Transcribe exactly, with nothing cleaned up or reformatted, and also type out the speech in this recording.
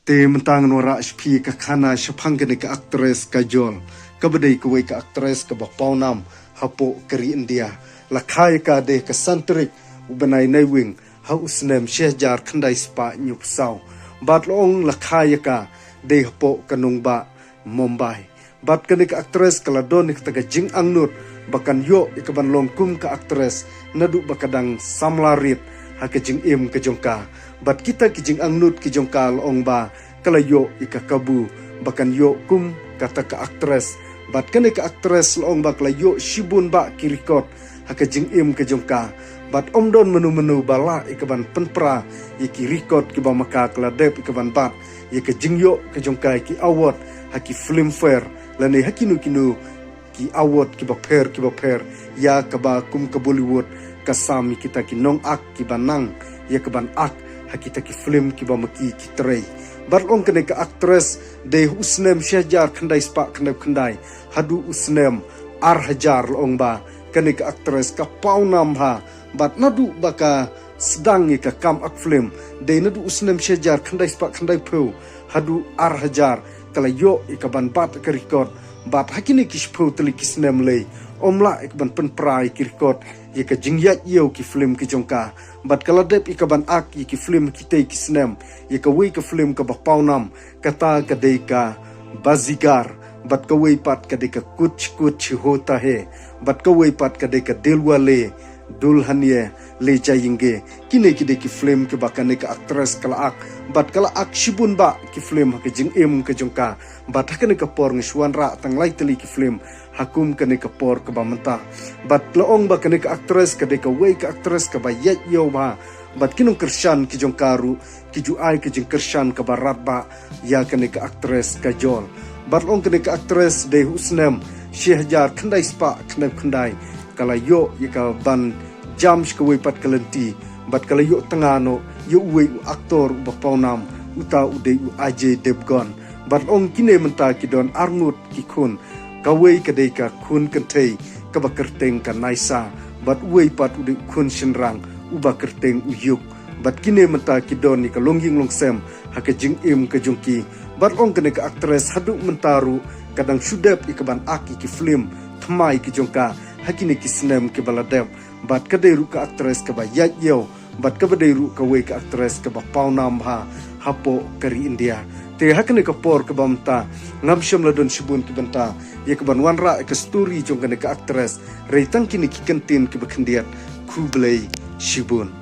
Te mynta ngan wanrah sha phi ka khana shaphang kane ka actress Kajol, kaba dei kawei ka actress kaba pawnam hapoh ka ri India. La kha ïa ka dei ha ka san tarik u bnai Naiwieng ha u snem shi hajar khyndai spah hynñiewphew saw. Bad la ong la kha ïa ka dei hapoh ka nongbah Mumbai. Bad kane ka actress ka la don ïa kata ka jingangnud ba kan ïoh ïa kaban long kum ka actress naduh ba ka dang samla rit ha ka jingim ka jong ka. Bad kita ki jingangnud ki jong ka la ong ba ka la ïoh ïa ka kabu ba kan ïoh kum kata ka actress. Bad kane ka actress la ong ba ka la ïoh shibun bah ki record ha ka jingim ka jong ka. Bad ym don mano mano ba lah ïa kaban pynpra ïa ki record kiba ma ka, ka la dep ïa kaban bat ïa ka jingïoh ka jong ka ïa ki award ha ki Filmfare lane ha kino kino ki award kiba pher kiba pher, ïa kaba kum ka Bollywood ka sam ïa kita ki nongak kiba nang ïa kaban ak ha kita ki film kiba ma ki ki trei. Bad la ong kane ka actress dei ha u snem shi hajar khyndai spah khyndaiphew khyndai haduh u snem ar hajar, la ong ba kane ka actress ka pawnam bha. Bad naduh ba ka sdang ïa ka kam ak film, dei naduh u snem shi hajar khyndai spah khyndaiphew haduh ar hajar, ka la ïoh ïa kaban bat ka record. Bad ha kine ki shiphew tylli ki snem lei, ym lah ïa kaban pynpra ïa ki record ïa ka jingïaid ïew ki film ki jong ka. Bad ka la dep ïa kaban ak ïa ki film ha kitei ki snem, ïa kawei ka film kaba pawnam, kata ka dei ka Baazigar, bad kawei pat ka dei ka Kuch Kuch Hota Hai, bad kawei pat ka dei ka Dilwale Dulhaniya Le Jayenge. Kine ki dei ki film kiba kane ka actress ka la ak, bad ka la ak shibun bah ki film ha ka jingim ka jong ka. Bad ha kane ka por nga shu wanrah tang lai tylli ki film ha kum kane ka por kaba mynta. Bad la ong ba kane ka actress ka dei kawei ka actress kaba ïaid ïew bha. Bad ki nongkyrshan ki jong ka ruh ki ju ai ka jingkyrshan kaba radbah ïa kane ka actress Kajol. Bad la ong kane ka actress dei ha u snem shi hajar khyndai spah khyndaiphew khyndai ka la ïoh ïa kaban jam sha kawei pat ka lynti. Bad ka la ïoh tnga noh ïa uwei u actor uba pawnam, uta u dei u Ajay Devgn. Bad la ong kine mynta ki don arngut ki khun. Kawei ka dei ka khun kynthei kaba kyrteng ka Nysa, bad uwei pat u dei u khun shynrang uba kyrteng u Yug. Bad kine mynta ki don ïa ka longïing longsem ha ka jingim ka jong ki. Bad la ong kane ka actress haduh mynta ruh ka dang shu dep ïa kaban ak ïa ki film thymmai ki jong ka ha kine ki snem kiba la dep. Bad ka dei ruh ka actress kaba ïaid ïew, bad kaba dei ruh kawei ka actress kaba pawnam bha hapoh ka ri India. Te ha kane ka por kaba mynta ngam shym la don shibun ki bynta ïa kaban wanrah ïa ka story jong kane ka actress, hynrei tang kine ki kyntien kiba khyndiat. Khublei shibun.